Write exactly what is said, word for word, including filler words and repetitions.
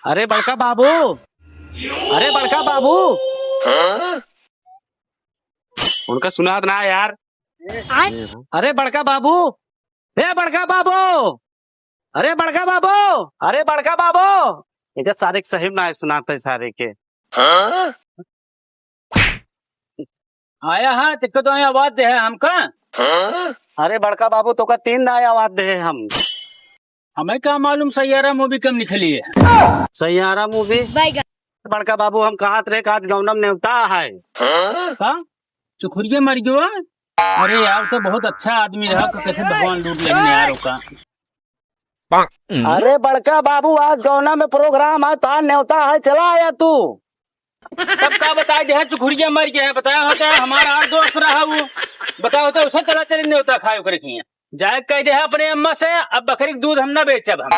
अरे बड़का बाबू, अरे बड़का बाबू। उनका सुनात ना यार। अरे बड़का बाबू, ए बड़का बाबू, अरे बड़का बाबू, अरे बड़का बाबू। इनका सारे के सही में ना सुनात है सारे के। आया है, तिक्को तो आया आवाज दे है हमका। अरे बड़का बाबू, तोका तीन दाई आवाज दे है हम। हमें का मालूम सैयारा मूवी कब निकली है। सैयारा मूवी? बड़का बाबू, हम कहत रहे कि आज गौनम नेवता है। का? चुखुरिया मर गयो? अरे यार, तो बहुत अच्छा आदमी रहा, तो कैसे भगवान लूट लेने यार ओका। अरे बड़का बाबू, आज गौना में प्रोग्राम है, तार नेवता है, चला आया तू। तब का बताए दे है, चुखुरिया मर गया है, बताया होता है, हमारा और दोस्त रहा वो, बताया होता है, उसे चला चले नेवता खाए ओकरे खिया। जाए कह दे है अपने अम्मा से, अब बकरी के दूध हम ना बेचब हम।